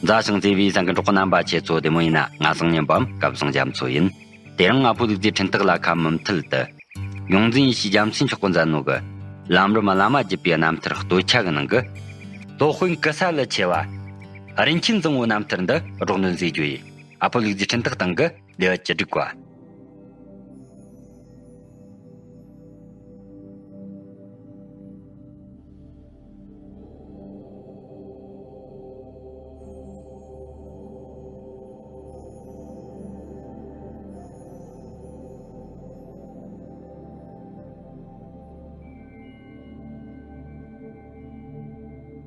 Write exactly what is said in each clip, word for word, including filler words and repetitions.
མཛའ་ཞིང་བརྩེ་བའི་གསན་མཁན་གྲོགས་པོ་རྣམ་པ་ཁྱེད་ཚོ་བདེ་མོ་ཡིན་ན། ང་བཟང་ཉན་པའམ་སྐལ་བཟང་རྒྱ་མཚོ་ཡིན། དེ་རིང་ང་ཕོ་ལུག་རྫིའི་འཕྲིན་སྟེགས་ལ་ཁ་མུ་མཐུད་དུ། ཡོངས་འཛིན་ཡེ་ཤེས་རྒྱལ་མཚན་མཆོག་གིས་མཛད་ནོ་གི། ལམ་རིམ་བླ་མ་བརྒྱུད་པའི་རྣམ་ཐར་སྟོད་ཆ་གི་ནང་གི། སློབ་དཔོན་ཀི་ས་ལུ་ཆེ་བ། རིན་ཆེན་བཟང་བོའི་རྣམ་ཐར་འདི་སྒྲོག་འདོན་མཛད་རྒྱུ་ཡིན། ཨ་ཕོ་ལུག་རྫིའི་འཕྲིན་སྟེགས་སྟེང་གི་ལེའུ་བཅུ་དྲུག་པ།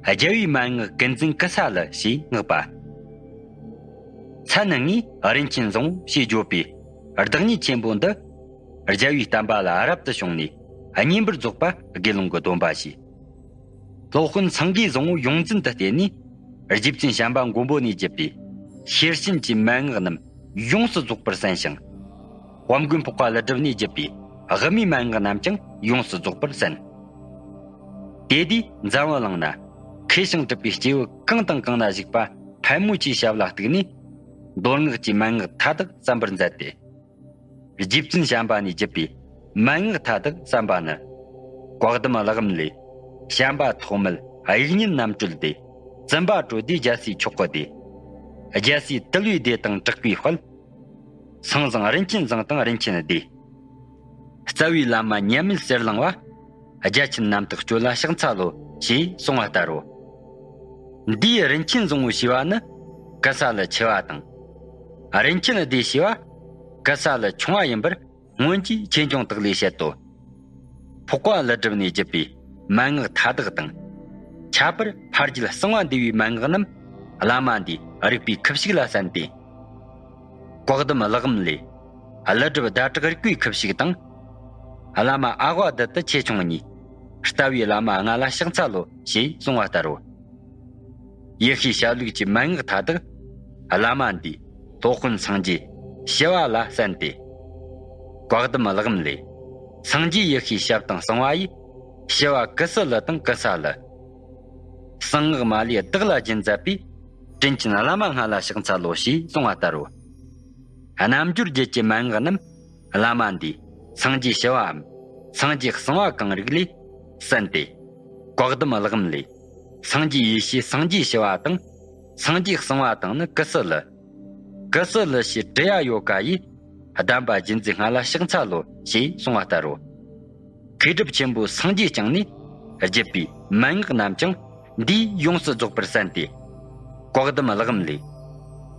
རྒྱལ་བའི་མན་ངག་ཀུན་འཛིན་ཀི་ས་ལུ་ཞེས་བསྔགས་པ། མཚན་ནི་ངས་རིན་ཆེན་བཟང་བོ་ཞེས་བརྗོད་པའི་བདག་ཉིད་ཆེན་པོ་འདི། རྒྱལ་བའི་བསྟན་པ་ལ་རབ་ཏུ་བྱུང་ནས་བསྙེན་པར་རྫོགས་པ་དགེ་སློང་གི་སྡོམ་པ་བཞེས། སློབ་དཔོན་སེང་གེ་བཟང་བོ་ཡོངས་འཛིན་དུ་བསྟེན་ནས། རྗེ་བཙུན་བྱམས་པ་མགོན་པོ་ནས་བརྒྱུད་པའི་ཤེར་ཕྱིན་གྱི་མན་ངག་རྣམས་ཡོངས་སུ་རྫོགས་པར་གསན་ཞིང་། དཔལ་མགོན་འཕགས་པ་ཀླུ་སྒྲུབ་ནས་བརྒྱུད་པའི་དབུ་མའི་མན་ངག་རྣམས་ཀྱང་ཡོངས་སུ་རྫོགས་པར་གསན། དེ་དུས་འཛམ་བུ་གླིང་ན་མཁས་ཤིང་གྲུབ་པའི་སྐྱེས་བུ་གང་དང་གང་ན་བཞུགས་པ་ཕལ་མོ་ཆེའི་ཞབས་ལ་གཏུགས་ནས། མདོ་སྔགས་ཀྱི་མན་ངག་མཐའ་དག་གསན་པར་མཛད་དེ། རྗེ་བཙུན་བྱམས་པ་ནས་བརྒྱུད་པའི་མན་ངག་མཐའ་དག་གསན་པ་ནི། བཀའ་གདམས་གླེགས་བམ་ལས། བྱམས་པ་ཐོགས་མེད་དབྱིག་གཉེན་རྣམ་གྲོལ་ཏེ། བཙུན་པ་གྲོལ་དུས་རྒྱལ་སྲས་མཆོག་གི་སྡེ། རྒྱལ་སྲས་དུལ་བའི་སྡེ་དང་གྲགས་པའི་དཔལ། སེང་བཟང་རིན་ཆེན་བཟང་དང་རིན་ཆེན་སྡེ། རྩ་བའི་བླ་མ་མཉམ་མེད་གསེར་གླིང་བ། རྒྱ་ཆེན་རྣམ་དག་སྤྱོད་ལ་ཕྱག་འཚལ་ལོ། ཞེས་གསུངས་པ་ལྟར་རོ། འདིའི་རིན་ཆེན་བཟང་བོ་ཞེས་པ་ནི་ཀི་ས་ལུ་ཆེ་བ་དང་། རིན་ཆེན་སྡེ་ཞེས་པ་ཀི་ས་ལུ་ཆུང་བ་ཡིན་པར་སྔོན་གྱི་ཆོས་འབྱུང་དག་ལས་བཤད་དོ། འཕགས་པ་ཀླུ་སྒྲུབ་ནས་བརྒྱུད་པའི་མན་ངག་མཐའ་དག་དང་། ཁྱད་པར་ཕ་རྒྱུད་གསང་བ་འདུས་པའི་མན་ངག་རྣམས་བླ་མ་འདིས་རིག་པའི་ཁུ་བྱུག་ལ་གསན་ཏེ། བཀའ་གདམས་གླེགས་བམ་ལས། ཀླུ་སྒྲུབ་ཟླ་གྲགས་རིག་པའི་ཁུ་བྱུག་དང་། བླ་མ་ཨ་ཝ་དྷ་ཏི་ཆེ་ཆུང་གཉིས། རྩ་བའི་བླ་མ་ལྔ་ལ་ཕྱག་འཚལ་ལོ། ཞེས་གསུངས་པ་ལྟར་རོ། ཡེ་ཤེས་ཞབས་ལུགས་ཀྱི་མན་ངག་མཐའ་དག་བླ་མ་འདིས་སློབ་དཔོན་སངས་རྒྱས་ཞི་བ་ལ་གསན་ཏེ། བཀའ་གདམས་གླེགས་བམ་ལས། སངས་རྒྱས་ཡེ་ཤེས་ཞབས་དང་གསང་བ་ཡི། ཞི་བ་ཀི་ས་ལུ་དང་ཀི་ས་ལུ། གསང་སྔགས་མ་ལུས་བདག་ལ་སྦྱིན་མཛད་པའི། དྲིན་ཅན་བླ་མ་ལྔ་ལ་ཕྱག་འཚལ་ལོ། ཞེས་གསུངས་པ་ལྟར་རོ། རྣལ་འབྱོར་རྒྱུད་ཀྱི་མན་ངག་རྣམས་བླ་མ་འདིས་སངས་རྒྱས་ཞི་བའམ་སངས་རྒྱས་གསང་བ་གང་རིགས་ལས་གསན་ཏེ། བཀའ་གདམས་གླེགས་བམ་ལས། སངས་རྒྱས་ཡེ་ཤེས་སངས་རྒྱས་ཞི་བ་དང་། སངས་རྒྱས་གསང་བ་དང་ནི་ཀི་ས་ལུ། ཀི་ས་ལུ་ཞེས་བྲི་ཡ་ཡོད་ཀ་ཡི། གདམས་པ་རྒྱུད་འཛིན་ལྔ་ལ་ཕྱག་འཚལ་ལོ། ཞེས་གསུངས་པ་ལྟར་རོ། མཁས་གྲུབ་ཆེན་པོ་སངས་རྒྱས་བསྐྱངས་ནས་བརྒྱུད་པའི་མན་ངག་རྣམས་ཀྱང་འདིས་ཡོངས་སུ་རྫོགས་པར་གསན་ཏེ། བཀའ་གདམས་གླེགས་བམ་ལས།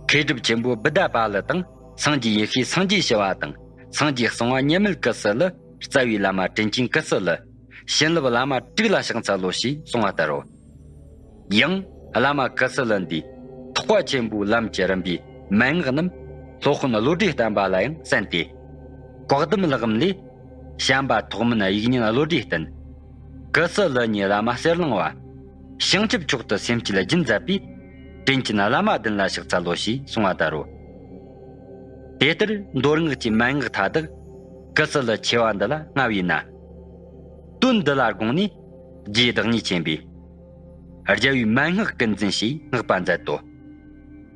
མཁས་གྲུབ་ཆེན་པོ་བུདྡྷ་པཱ་ལི་དང་སངས་རྒྱས་ཡེ་ཤེས་སངས་རྒྱས་ཞི་བ་དང་སངས་རྒྱས་གསང་བ་མཉམ་མེད་ཀི་ས་ལུ། རྩ་བའི་བླ་མ་དྲིན་ཅན་ཀི་ས་ལུ། བྱིན་རླབས་བླ་མ་དྲུག་ལ་ཕྱག་འཚལ་ལོ། ཞེས་གསུངས་པ་ལྟར་རོ། ཡང་བླ་མ་ཀི་ས་ལུ་འདིས་ཐེག་པ་ཆེན་པོའི་ལམ་གྱི་རིམ་པའི་མན་ངག་རྣམས་སློབ་དཔོན་བློ་གྲོས་བརྟན་པ་ལ་ཡང་གསན་ཏེ། བཀའ་གདམས་གླེགས་བམ་ལས། བྱམས་པ་ཐོགས་མེད་དབྱིག་གཉེན་བློ་གྲོས་བརྟན། ཀི་ས་ལུ་ཉིད་བླ་མ་གསེར་གླིང་བ། བྱང་ཆུབ་མཆོག་ཏུ་སེམས་བསྐྱེད་རྒྱུན་མཛད་པའི། དྲིན་ཅན་བླ་མ་བདུན་ལ་ཕྱག་འཚལ་ལོ། ཞེས་གསུངས་པ་ལྟར་རོ། དེ་ལྟར་མདོ་སྔགས་ཀྱི་མན་ངག་མཐའ་དག་ཀི་ས་ལུ་ཆེ་བ་འདི་ལ་མངའ་བས་ན། དོན་འདི་ལ་དགོངས་ནས་རྗེ་བདག་ཉིད་ཆེན་པོས། རྒྱལ་བའི་མན་ངག་ཀུན་འཛིན་ཞེས་བསྔགས་པ་མཛད་དོ།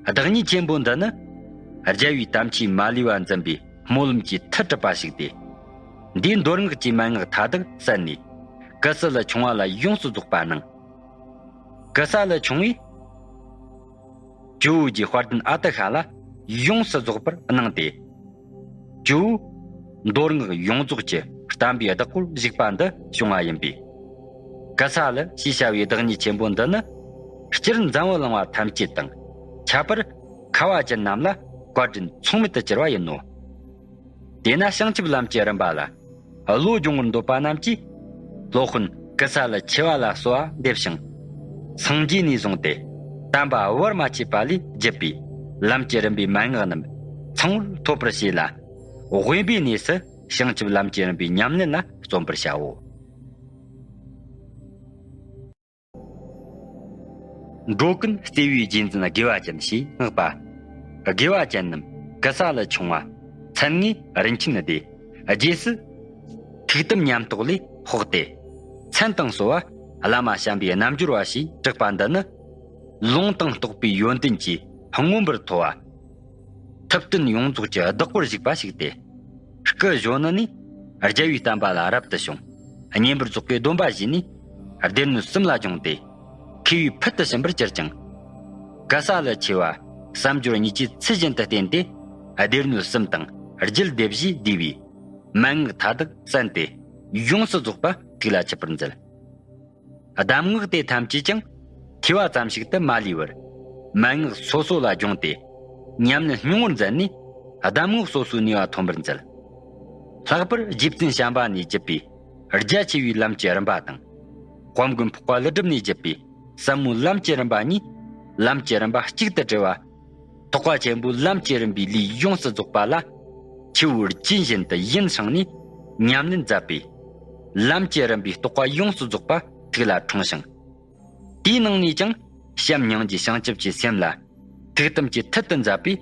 བདག་ཉིད་ཆེན་པོ་འདི་ནི། རྒྱལ་བའི་དམ་ཆོས་མ་ལུས་པ་འཛིན་པའི་སྨོན་ལམ་གྱི་མཐུ་གྲུབ་པ་ཞིག་སྟེ། འདིས་མདོ་སྔགས་ཀྱི་མན་ངག་མཐའ་དག་གསན་ནས། ཀི་ས་ལུ་ཆུང་བ་ལ་ཡོངས་སུ་རྫོགས་པ་གནང་། ཀི་ས་ལུ་ཆུང་བས། ཇོ་བོ་རྗེ་དཔལ་ལྡན་ཨ་ཏི་ཤ་ལ་ཡོངས་སུ་རྫོགས་པར་གནང་སྟེ། ཇོ་བོ། མདོ་སྔགས་ཡོངས་རྫོགས་ཀྱི་བསྟན་པའི་བདག་པོར་བཞུགས་པ་འདི་བྱུང་བ་ཡིན་པས། ཀི་ས་ལུ་ཞེས་བྱ་བའི་བདག་ཉིད་ཆེན་པོ་འདི་ནི། སྤྱིར་འཛམ་བུ་གླིང་བ་ཐམས་ཅད་དང་། ཁྱད་པར་ཁ་བ་ཅན་རྣམས་ལ་བཀའ་དྲིན་མཚུངས་མེད་དུ་གྱུར་པ་ཡིན་ནོ། དེས་ན་བྱང་ཆུབ་ལམ་གྱི་རིམ་པ་ལ་བློ་སྦྱོང་བར་འདོད་པ་རྣམས་ཀྱིས། སློབ་དཔོན་ཀི་ས་ལུ་ཆེ་བ་ལ་གསོལ་བ་འདེབས་ཤིང་། སངས་རྒྱས་ནས་བཟུང་སྟེ་དམ་པ་བར་མ་ཆད་པ་ལས་བརྒྱུད་པའི་ལམ་གྱི་རིམ་པའི་མན་ངག་རྣམས་ཚང་བར་ཐོབ་པར་བྱས་ལ། དབེན་པའི་གནས་སུ་བྱང་ཆུབ་ལམ་གྱི་རིམ་པའི་ཉམས་ལེན་ལ་བརྩོན་པར་བྱའོ། འགྲོ་ཀུན་བརྩེ་བའི་རྗེས་འཛིན་དགེ་བ་ཅན་ཞེས་བསྔགས་པ། དགེ་བ་ཅན་རྣམས་ཀི་ས་ལུ་ཆུང་བ། མཚན་ངས་རིན་ཆེན་སྡེ། རྗེས་སུ་ཐུགས་དམ་ཉམས་རྟོགས་ལས་དཔོག་སྟེ། མཚན་དང་གསོལ་བ་བླ་མ་བྱམས་པའི་རྣལ་འབྱོར་བ་ཞེས་གྲགས་པ་འདི་ནི། ལུང་དང་རྟོགས་པའི་ཡོན་ཏན་གྱིས་མངོན་པར་མཐོ་བ། ཐུབ་བསྟན་ཡོངས་རྫོགས་ཀྱི་བདག་པོར་བཞུགས་པ་ཞིག་སྟེ། སྐུ་གཞོན་ནུ་ནས་རྒྱལ་བའི་བསྟན་པ་ལ་རབ་ཏུ་བྱུང་། གཉེན་པོར་རྫོགས་པའི་སྡོམ་པ་བཞེས་ནས་སྡེ་སྣོད་གསུམ་ལ་སྦྱོངས་ཏེ། མཁས་པའི་ཕུལ་དུ་ཕྱིན་པར་གྱུར་ཅིང་། གེ་སར་ལ་ཆེ་བ་བསམ་སྦྱོར་གཉིས་ཀྱིས་ཚུལ་བཞིན་དུ་བསྟེན་ཏེ། སྡེ་སྣོད་གསུམ་དང་རྒྱུད་སྡེ་བཞིས་བསྡུས་པའི་མན་ངག་མཐའ་དག་གསན་ཏེ། ཡོངས་སུ་རྫོགས་པ་ཐུགས་ལ་ཆུད་པར་མཛད། གདམས་ངག་དེ་ཐམས་ཅད་ཀྱང་ཐོས་པ་ཙམ་ཞིག་ཏུ་མ་ལུས་པར། མན་ངག་སོ་སོ་ལ་སྦྱོངས་ཏེ། ཉམས་ལེན་སྙིང་བོར་མཛད་ནས། གདམས་ངག་སོ་སོའི་ནུས་པ་ཐོན་པར་མཛད། ལྷག་པར་རྗེ་བཙུན་བྱམས་པ་ནས་བརྒྱུད་པའི་རྒྱ་ཆེ་བའི་ལམ་གྱི་རིམ་པ་དང་། དཔལ་མགོན་འཕགས་པ་ཀླུ་སྒྲུབ་ནས་བརྒྱུད་པའི་ཟབ་མོའི་ལམ་གྱི་རིམ་པ་གཉིས། ལམ་གྱི་རིམ་པ་གཅིག་ཏུ་དྲིལ་བ། ཐེག་པ་ཆེན་པོའི་ལམ་གྱི་རིམ་པའི་ལུས་ཡོངས་སུ་རྫོགས་པ་ལ། ཆུ་བོའི་རྒྱུན་བཞིན་དུ་ཡུན་བསྲིངས་ནས་ཉམས་ལེན་མཛད་པས། ལམ་གྱི་རིམ་པའི་རྟོགས་པ་ཡོངས་སུ་རྫོགས་པ་ཐུགས་ལ་འཁྲུངས་ཤིང་། དེའི་ནང་ནས་ཀྱང་བྱམས་སྙིང་རྗེ་བྱང་ཆུབ་ཀྱི་སེམས་ལ་ཐུགས་དམ་གྱི་མཐིལ་དུ་མཛད་པས།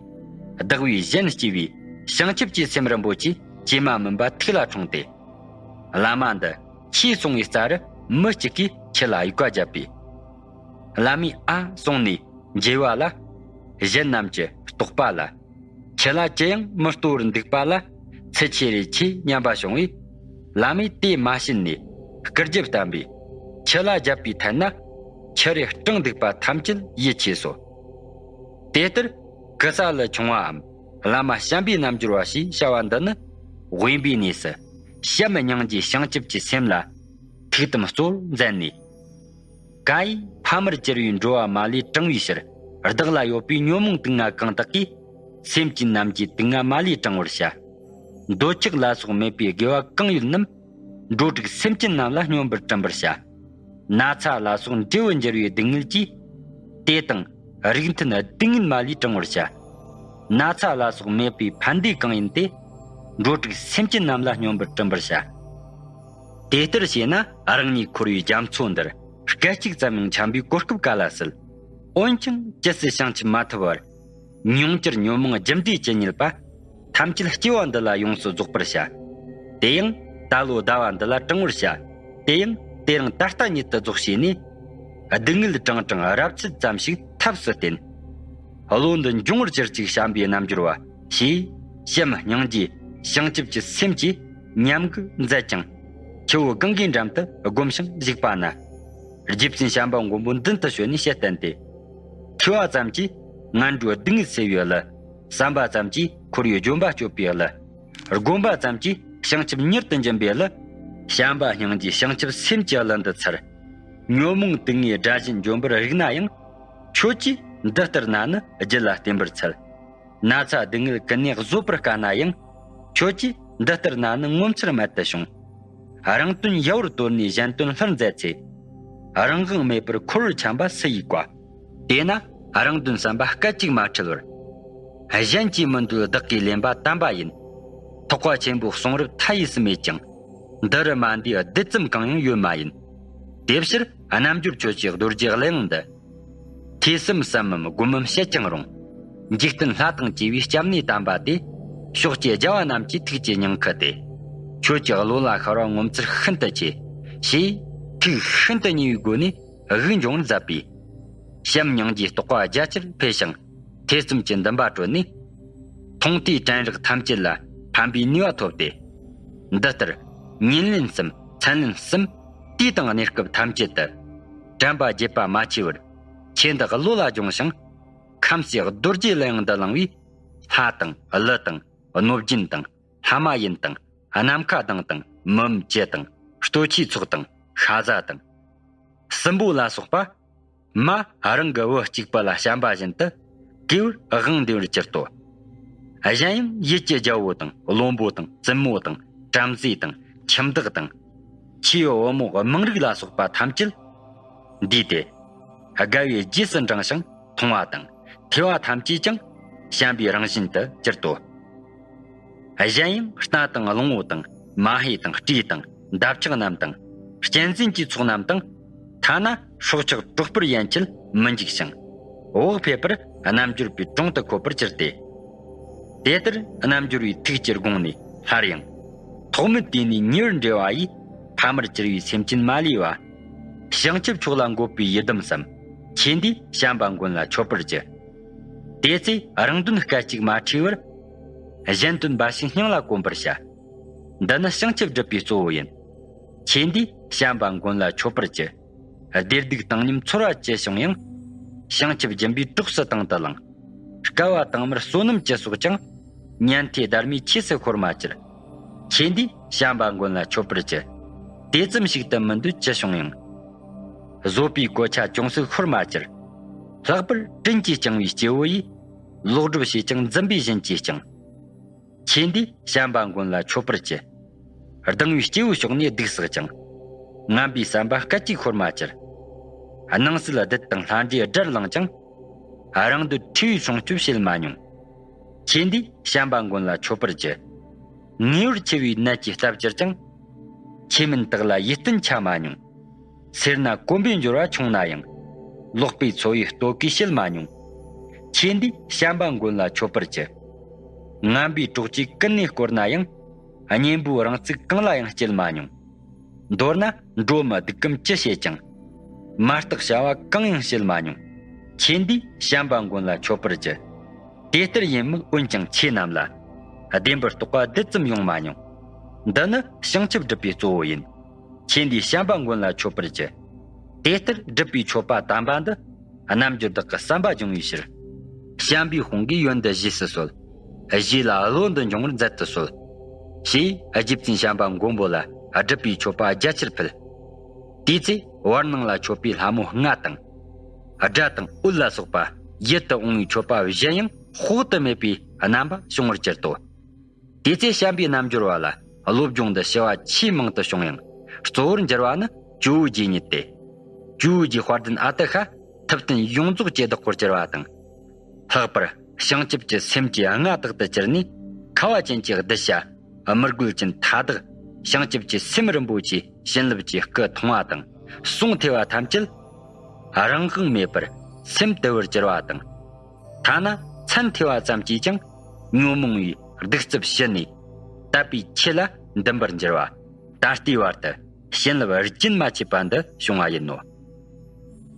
བདག་བས་གཞན་གཅེས་པའི་བྱང་ཆུབ་ཀྱི་སེམས་རིན་པོ་ཆེ་ཇེ་མ་མིན་པ་ཐུགས་ལ་འཁྲུངས་ཏེ། བླ་མ་འདི་ཆོས་གསུང་བའི་རྩ་རུ་མི་གཅིག་གིས་ཁྱེད་ལ་བྱ་བ་བརྒྱབ་པས། བླ་མས་ཨ་གསུངས་ནས་མཇལ་བ་ལ། གཞན་རྣམས་ཀྱི་རྟོག་པ་ལ། ཁྱེད་ལ་ཅི་ཡང་མི་རྟོགས་པར་འདུག་པ་ལ། ཚུལ་ཆེ་རེ་ཆེ་སྙམ་པ་བྱུང་བས། བླ་མས་དེ་མ་ཤེས་ནས་སྐུར་རྒྱབ་བསྟན་པས། ཁྱེད་ལ་བརྒྱབ་པའི་ཐད་ན། ཁྱེད་རེ་སྐྲག་འདུག་པ་ཐམས་ཅད་ཡིད་ཆེས་སོ། དེ་ལྟར་གེ་སར་ལུ་ཆུང་བའམ་བླ་མ་བྱམས་པའི་རྣལ་འབྱོར་བ་ཞེས་བྱ་བ་འདི་ནི། དབེན་པའི་གནས་སུ་བྱམས་སྙིང་རྗེ་བྱང་ཆུབ་ཀྱི་སེམས་ལ་ཐུགས་དམ་གཙོ་བོར་མཛད་ནས། གང་ཡིན་ཕ་མར་གྱུར་པའི་འགྲོ་བ་མ་ལུས་དྲང་བའི་ཕྱིར། བདག་ལ་ཡོད་པའི་ཉོན་མོངས་དུག་ལྔ་གང་དག་གིས། སེམས་ཅན་རྣམས་ཀྱི་དུག་ལྔ་མ་ལུས་དྲང་བར་བྱ། འདོད་ཆགས་ལ་སོགས་མེད་པའི་དགེ་བ་གང་ཡོད་རྣམས། འགྲོ་དྲུག་སེམས་ཅན་རྣམས་ལ་སྙོམས་པར་སྤྲིན་པར་བྱ། ན་ཚ་ལ་སོགས་འབྲས་བུ་འགྱུར་བའི་སྡུག་བསྔལ་གྱིས། དེ་དང་རིགས་མཐུན་སྡུག་བསྔལ་མ་ལུས་དྲང་བར་བྱ། ན་ཚ་ལ་སོགས་མེད་པའི་ཕན་བདེ་གང་ཡིན་དེ། འགྲོ་དྲུག་སེམས་ཅན་རྣམས་ལ་སྙོམས་པར་སྤྲིན་པར་བྱ། དེ་ལྟར་བྱས་ན་རང་ཉིད་འཁོར་བའི་རྒྱ་མཚོ་འདིར། སྐད་ཅིག་ཙམ་ཡང་འཁྱམས་པའི་གོ་སྐབས་ག་ལ་སྲིད། འོན་ཀྱང་ཇི་སྲིད་བྱང་ཆུབ་མ་ཐོབ་བར། མྱོང་གྱུར་ཉོན་མོངས་རྒྱུ་འབྲས་ཇི་སྙེད་པ། ཐམས་ཅད་སྐྱེ་བ་འདི་ལ་ཡོངས་སུ་རྫོགས་པར་བྱ། དེ་ཡང་ད་ལོ་ཟླ་བ་འདི་ལ་དྲང་བར་བྱ། དེ་ཡང་དེ་རིང་ད་ལྟ་ཉིད་དུ་རྫོགས་བྱས་ནས། སྡུག་བསྔལ་གྲང་གྲང་རབ་ཚད་ཙམ་ཞིག་ཐབས་སུ་བརྟེན། བློ་འདི་འབྱུང་བར་གྱུར་ཅིག་བྱམས་པའི་རྣལ་འབྱོར་བ་ཞེས། བྱམས་སྙིང་རྗེ་བྱང་ཆུབ་ཀྱི་སེམས་ཀྱིས་ཉམས་རྒུད་མཛད་ཅིང་། ཆུ་བོ་གངྒཱའི་འགྲམ་དུ་བསྒོམས་ཤིང་བཞུགས་པ་ན། རྗེ་བཙུན་བྱམས་པ་མགོན་པོ་མདུན་དུ་བྱོན་ནས་ཞལ་བསྟན་ཏེ། ཐོས་པ་ཙམ་གྱིས་ངན་འགྲོའི་སྡུག་བསྔལ་སེལ་བའི་གླུ། བསམ་པ་ཙམ་གྱིས་འཁོར་བའི་ལྗོན་པ་གཅོད་པའི་གླུ། སྒོམ་པ་ཙམ་གྱིས་བྱང་ཆུབ་མྱུར་དུ་འབྱིན་པའི་གླུ། བྱམས་པ་སྙིང་རྗེ་བྱང་ཆུབ་སེམས་ཀྱི་གླུ་འདི་ཚར། ཉོན་མོངས་དུག་ལྔའི་དགྲ་བཞིན་འཇོམས་པར་རིག་ན་ཡང་། ཁྱོད་ཀྱིས་འདི་ལྟར་ན་ནི་རྒྱུད་ལ་བརྟེན་པར་འཚལ། ན་ཚ་སྡུག་བསྔལ་ཀུན་ནས་བཟོད་པར་དཀའ་ན་ཡང་། ཁྱོད་ཀྱིས་འདི་ལྟར་ན་ནི་ངོ་མཚར་རྨད་དུ་བྱུང་། རང་དོན་ཡལ་བར་དོར་ནས་གཞན་དོན་ལྷུར་མཛད་ཚེ། རང་དབང་མེད་པར་འཁོར་བར་འཁྱམས་པ་སུ་ཡིས་བཀའ། དེས་ན་རང་དོན་བསམ་པ་སྐད་ཅིག་མ་འཁྲུལ་བར། གཞན་གྱིས་མི་འདོད་བདག་གིས་ལེན་པ་དམ་པ་ཡིན། ཐེག་པ་ཆེན་པོའི་གསུང་རབ་མཐའ་ཡས་སུ་མེད་ཀྱང་། འདི་རུ་མ་འདུས་བསྡུས་ཙམ་གང་ཡང་ཡོད་མ་ཡིན། དེ་ཕྱིར་རྣལ་འབྱོར་ཁྱོད་ཀྱིས་རྡོ་རྗེ་གླུ་དབྱངས་འདི། ཐོས་བསམ་བསམ་མམ་སྒོམ་མམ་བྱེད་ཀྱང་རུང་། འཇིག་རྟེན་ལྷ་དང་བཅས་པའི་སྐྱབས་གནས་དམ་པ་དེ། ཕྱོགས་ཀྱི་རྒྱལ་བ་རྣམས་ཀྱི་ཐུགས་ཀྱི་ཉིང་ཁུ་སྟེ། ཁྱོད་ཀྱི་བློ་ལ་ཤར་བ་ངོ་མཚར་ཤིན་ཏུ་ཆེ། ཞེས་ཐུགས་ཤིན་ཏུ་མཉེས་པའི་སྒོ་ནས་དབུགས་འབྱུང་བར་མཛད་པས། བྱམས་སྙིང་རྗེའི་རྟོགས་པ་རྒྱ་ཆེར་འཕེལ་ཞིང་། ཐོས་བསམ་གྱི་འདུན་པ་དྲོད་ནས། མཐོང་ཐོས་དྲན་རེག་ཐམས་ཅད་ལ་ཕན་པའི་ནུས་པ་ཐོབ་སྟེ། འདི་ལྟར་ཉིན་ལན་གསུམ་མཚན་ལན་གསུམ་དུས་དང་གནས་སྐབས་ཐམས་ཅད་དུ་དྲན་པ་བརྗེད་པ་མ་མཆིས་པར་ཆེད་དུ་བློ་ལ་སྦྱོང་ཞིང་། ཁམས་སའི་རྡོ་རྗེ་གླུ་དབྱངས་འདི་བླངས་པས། ལྷ་དང་ཀླུ་དང་གནོད་སྦྱིན་དང་ལྷ་མ་ཡིན་དང་ནམ་མཁའ་དང་དང་མུ་བཅུ་དང་ལྟོ་འཕྱེའི་ཚོགས་དང་ཤ་ཟ་དང་། སྲིན་པོ་ལ་སོགས་པ། མ་རང་གི་བུ་གཅིག་པུ་ལ་བྱམས་པ་བཞིན་དུ་གུས་པར་དབང་འདུས་པར་གྱུར་ཏོ། གཞན་ཡང་ཡུལ་གྱི་རྒྱལ་པོ་དང་བློན་པོ་དང་བཙུན་མོ་དང་བྲམ་ཟེ་དང་ཁྱིམ་བདག་དང་། ཆོས་བུ་མོ་དམངས་རིགས་ལ་སོགས་པ་ཐམས་ཅད་འདུས་ཏེ། དགའ་བའི་རྗེས་སུ་འབྲང་ཞིང་མཐོང་བ་དང་ཐོས་པ་ཐམས་ཅད་ཀྱང་བྱམས་པའི་རང་བཞིན་དུ་གྱུར་ཏོ། གཞན་ཡང་རྟ་དང་གླང་པོ་དང་མ་ཧེ་དང་སྤྲེའུ་དང་འདབ་ཆགས་རྣམས་དང་གཅན་གཟན་གྱི་ཚོགས་རྣམས་དང་། ཐ་ན་སྲོག་ཆགས་དྲག་པོར་ཡན་ཆད་མི་འཇིགས་ཤིང་། བག་ཕེབས་པར་རྣལ་འབྱོར་པའི་དྲུང་དུ་འཁོད་པར་གྱུར་ཏེ། དེ་ལྟར་རྣལ་འབྱོར་པའི་ཐུགས་ཀྱི་དགོངས་ནས་སླར་ཡང་། ཐོག་མེད་དུས་ནས་ཉེ་བར་འབྲེལ་བ་ཡིས། ཕ་མར་གྱུར་པའི་སེམས་ཅན་མ་ལུས་པ། བྱང་ཆུབ་མཆོག་ལ་འགོད་པའི་ཡི་དམ་བསམ། ཁྱེད་འདིས་བྱམས་པ་མགོན་ལ་མཆོད་པར་བགྱི། དེ་ཚེ་རང་དོན་སྐད་ཅིག་མ་འཁྲུལ་བར། གཞན་དོན་འབའ་ཞིག་སྙིང་ལ་གོམས་པར་བྱ། འདི་ནི་བྱང་ཆུབ་སྒྲུབ་པའི་གཙོ་བོ་ཡིན། ཁྱེད་འདིས་བྱམས་པ་མགོན་ལ་མཆོད་པར་བགྱི། བདེ་སྡུག་བཏང་སྙོམས་ཚོར་བ་ཅི་བྱུང་ཡང་། བྱང་ཆུབ་སྦྱིན་པའི་གྲོགས་སུ་དང་དུ་བླང་། དཀའ་བ་དང་མར་བསོད་ནམས་ཅི་གསོག་ཀྱང་། ཉན་ཐོས་སྡར་མའི་ཆོས་སུ་ཤོར་མ་གྱུར། ཁྱེད་འདིས་བྱམས་པ་མགོན་ལ་མཆོད་པར་བགྱི། དེ་ཙམ་ཞིག་ཏུ་མི་འདོད་ཅི་བྱུང་ཡང་། བཟོད་པའི་གོ་ཆ་ཅུང་ཟད་ཤོར་མ་གྱུར། ལྷག་པར་དྲིན་གྱིས་བསྐྱངས་པའི་སྐྱེ་བོ་ཡིས། ལོག་སྒྲུབ་བྱས་ཀྱང་འཛིན་པའི་བཞིན་གྱིས་བསྐྱངས། ཁྱེད་འདིས་བྱམས་པ་མགོན་ལ་མཆོད་པར་བགྱི། སྡང་བའི་སྐྱེ་བོའི་ཕྱོགས་ནས་སྡིགས་བསགས་ཀྱང་། ངན་པའི་བསམ་པ་སྐད་ཅིག་ཤོར་མ་གྱུར། སྣང་སྲིད་བདུད་དང་ལྷ་འདྲེའི་དགྲར་ལངས་ཀྱང་། རང་འདོད་འཁྲུལ་བའི་སྲུང་སྐྱོབ་བྱེད་མ་མྱོང་། ཁྱེད་འདིས་བྱམས་པ་མགོན་ལ་མཆོད་པར་བགྱི། ངེས་པར་འཆི་བའི་ནད་ཀྱིས་བཏབ་གྱུར་ཀྱང་། ཁྱེད་མིན་བདག་ལ་ཡིད་བརྟན་ཆ་མ་མྱོང་། སེར་སྣ་གོམ་པས་འབྱོར་བ་ཆུང་ན་ཡང་། ལོག་པའི་འཚོ་བའི་ལྟོ་གོས་བྱེད་མ་མྱོང་། ཁྱེད་འདིས་བྱམས་པ་མགོན་ལ་མཆོད་པར་བགྱི། ངན་པའི་གྲོགས་ཀྱིས་ཀུན་ནས་བསྐོར་ན་ཡང་། གཉེན་པོའི་རང་ཚུགས་གང་ལ་ཡང་སྐྱེལ་མ་མྱོང་། མདོར་ན་འགྲོ་མི་སྡིག་གམ་ཅི་བྱེད་ཀྱང་། མ་བརྟགས་བྱ་བ་གང་ཡང་བྱེད་མ་མྱོང་། ཁྱེད་འདིས་བྱམས་པ་མགོན་ལ་མཆོད་པར་བགྱི། དེ་ལྟར་ཡིན་མོད་འོན་ཀྱང་ཁྱེད་རྣམས་ལ། བདེན་པར་རྟོགས་པ་རྡུལ་ཙམ་ཡོང་མ་མྱོང་། འདི་ནི་བྱང་ཆུབ་སྒྲུབ་པའི་གཙོ་བོ་ཡིན། ཁྱེད་འདིས་བྱམས་པ་མགོན་ལ་མཆོད་པར་བགྱི། དེ་ལྟར་སྒྲུབ་པའི་མཆོད་པ་དམ་པ་འདི། རྣལ་འབྱོར་བདག་གི་བསམ་པ་སྦྱོང་བའི་ཕྱིར། བྱམས་པའི་དཔུང་གིས་ཡོན་འདི་རྗེས་སུ་གསོལ། རྗེས་ལ་བློ་འདི་འབྱུང་བར་མཛད་དུ་གསོལ། ཞེས་རྗེ་བཙུན་བྱམས་པ་མགོན་པོ་ལ་སྒྲུབ་པའི་མཆོད་པ་རྒྱ་ཆེར་ཕུལ། དེའི་ཚེ་བར་སྣང་ལ་མཆོད་པའི་ལྷ་མོ་ལྔ་དང་། སྒྲ་དང་འོད་ལ་སོགས་པ་ཡིད་དུ་འོང་བའི་མཆོད་པ་གཞན་ཡང་དཔག་ཏུ་མེད་པའི་རྣམ་པ་བྱུང་བར་གྱུར་ཏོ། དེ་ཚེ་བྱམས་པའི་རྣལ་འབྱོར་བ་ལ་བློ་སྦྱོང་འདི་ཞི་བ་ཆེས་མང་དུ་བྱུང་ཡང་གཙོ་བོར་འགྱུར་བ་ནི་ཇོ་བོའི་རྗེ་ཉིད་དེ། ཇོ་བོའི་རྗེ་དཔལ་ལྡན་ཨ་ཏི་ཤ་ཐུབ་བསྟན་ཡོངས་རྫོགས་ཀྱི་བདག་པོར་གྱུར་བ་དང་། ལྷག་པར་བྱང་ཆུབ་ཀྱི་སེམས་ཀྱི་མངའ་བདག་ཏུ་གྱུར་ནས་ཁ་བ་ཅན་གྱི་གདུལ་བྱ་དམུ་རྒོད་ཅན་མཐའ་དག་བྱང་ཆུབ་ཀྱི་སེམས་རིན་པོ་ཆེའི་བྱིན་རླབས་ཀྱི་སྐུ་མཐོང་བ་དང་ཟུང་ཐོས་པ་ཐམས་ཅད་རང་དབང་མེད་པར་སེམས་དུལ་བར་གྱུར་བ་དང་། ཐ་ན་མཚན་ཐོས་པ་ཙམ་གྱིས་ཀྱང་ཉོན་མོངས་པའི་གདུག་རྩུབ་ཞི་ནས་དད་པའི་ཆོས་ལ་འདུན་པར་འགྱུར་བ། ད་ལྟའི་བར་དུ་བྱིན་རླབས་རྒྱུན་མ་ཆད་པ་འདི་བྱུང་བ་ཡིན་ནོ།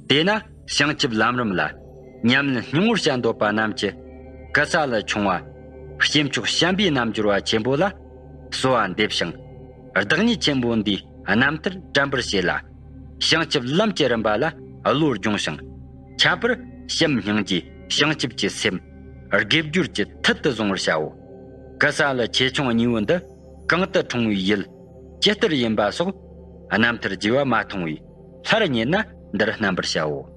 དེས་ན་བྱང་ཆུབ་ལམ་རིམ་ལ་ཉམས་ལེན་སྙིང་པོར་བྱ་འདོད་པ་རྣམས་ཀྱིས་ཀུ་ས་ལི་ཆུང་བ་སྐྱེས་མཆོག་བྱམས་པའི་རྣལ་འབྱོར་བ་ཆེན་པོ་ལ་གསོལ་བ་འདེབས་ཤིང་། བདག་ཉིད་ཆེན་པོ་འདིའི་རྣམ་ཐར་དྲན་པར་བྱས་ལ། བྱང་ཆུབ་ལམ་གྱི་རིམ་པ་ལ་བློ་སྦྱོང་ཞིང་། ཁྱད་པར་བྱམས་སྙིང་རྗེ་བྱང་ཆུབ་ཀྱི་སེམས་དགེ་སྦྱོར་གྱི་མཐུ་དུ་བཟུང་བར་བྱའོ། ཀུ་ས་ལི་ཆེ་ཆུང་གཉིས་པོ་འདི་གང་དུ་འཁྲུངས་པའི་ཡུལ་ཇི་ལྟར་ཡིན་པ་སོགས་རྣམ་ཐར་རྒྱས་པ་མ་མཐོང་བས་སླར་རྙེད་ན་འདིར་བསྣན་པར་བྱའོ།